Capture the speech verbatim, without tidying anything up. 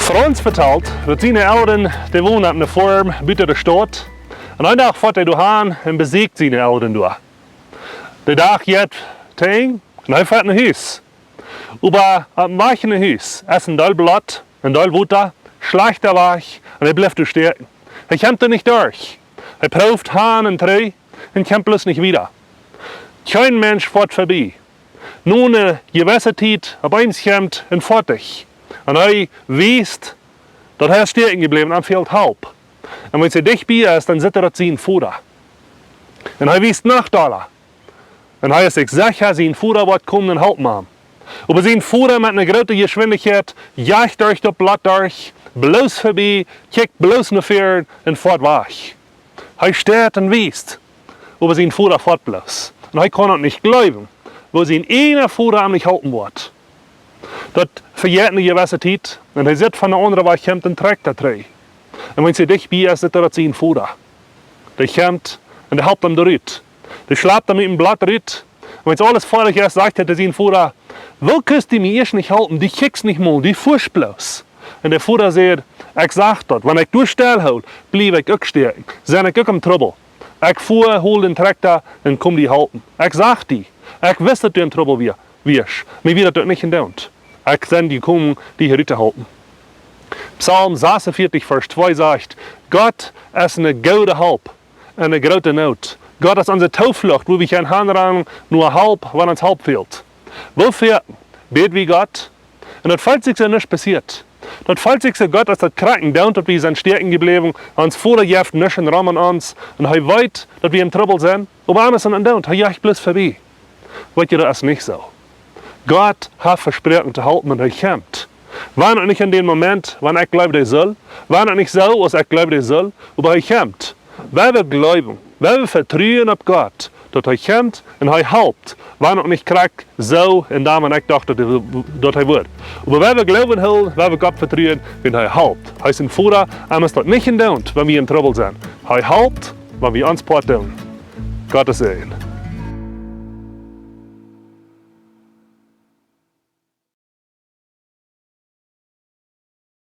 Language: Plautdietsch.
Franz vetalt, daut siene Elren, dee wonen opp eene Foarm buten de Staut. Un een Dach foat hee doa han un besieekjt siene Elren doa. De Dach jeit teng un hee foat no Hus. Oba oppem Wajch no Hus es een Deel Bloot, een Deel Wota, schlajchta Wajch, un hee blift doa stäakjen. Hee kjemt doa nich derch. Hee prooft han un trigj un kjemt bloos nich wieda. Kjeen Mensch foat verbie. No eene jewesse Tiet, opp eemol kjemt een Foatich. Un hee wiest, daut hee es stäakjen jebläwen un fält Help. Un wan hee dicht bie es, dan sitt hee daut sien Voda. Un hee wiest noch dolla. Un hee es sikj secha, sien Voda woat komen un halpen am. Oba sien Voda met eene groote Jeschwindichkjeit jajcht derch daut Bloot derch, bloos verbie, kjikjt bloos no väaren un foat wajch. Hee steit un wiest, oba sien Voda foat bloos. Un hee kaun daut nich jleewen, woo sien eejna Voda am nich halpen woat. Daut vejeit eene jewesse Tiet un hee sitt von de aundre Wajch kjemt een Trakjta trigj. Un wan hee dicht bie es, sitt hee daut sien Voda. Dee kjemt un dee halpt am doarut. Dee schlapt am ut däm Bloot rut. Un wan aules foadich es, sajcht hee to sien Voda: "Woo kunst du mie ieescht nich halpen? Du kjikjst nich mol, du fuascht bloos." Un de Voda sajcht: "Ekj sach daut, wan ekj doa stell hoo, bliew ekj uk stäakjen. Sie ekj uk em Trubbel. Ekj fua, hol dän Trakjta un kom die halpen. Ekj sach die. Ekj wist, daut du em Trubbel wia-, wieescht. Mie wia daut uk nich endoont. Ekj sie jekomen, die hia rut to halpen." Psalm sas un vieetich, Varsch twee sajcht: "Gott es eene goode Help en eene groote Noot." Gott es onse Tooflucht, wua wie kjennen hanrannen no Help, wan ons Help fält. Woo foaken bäd wie Gott, un daut felt sikj soo, nuscht passieet. Daut felt sikj soo, Gott es daut krakjt endoont, daut wie sent stäakjen jebläwen, ons Voda jeft nuscht en Rom aun ons, un hee weet, daut wie em Trubbel sent, oba aules endoont, hee jajcht bloos verbie. Weet jie, daut es nich soo. Gott haft vesproaken to halpen un hee kjemt. Wan uk nich en dän Moment, wan ekj jleew, hee saul, wan uk nich soo, aus ekj jleew, hee saul, oba hee kjemt. Wan wie jleewen, wan wie vetruen opp Gott, daut hee kjemt un hee halpt, wan uk nich krakjt soo, un dan, wan ekj docht, daut hee, daut hee wudd. Oba wan wie jleewen, hee, wan wie Gott vetruen, wan hee halpt. Hee es een Voda, un es daut nich endoont, wan wie em Trubbel sent. Hee halpt, wan wie ons Poat doonen. Gottes Säajen.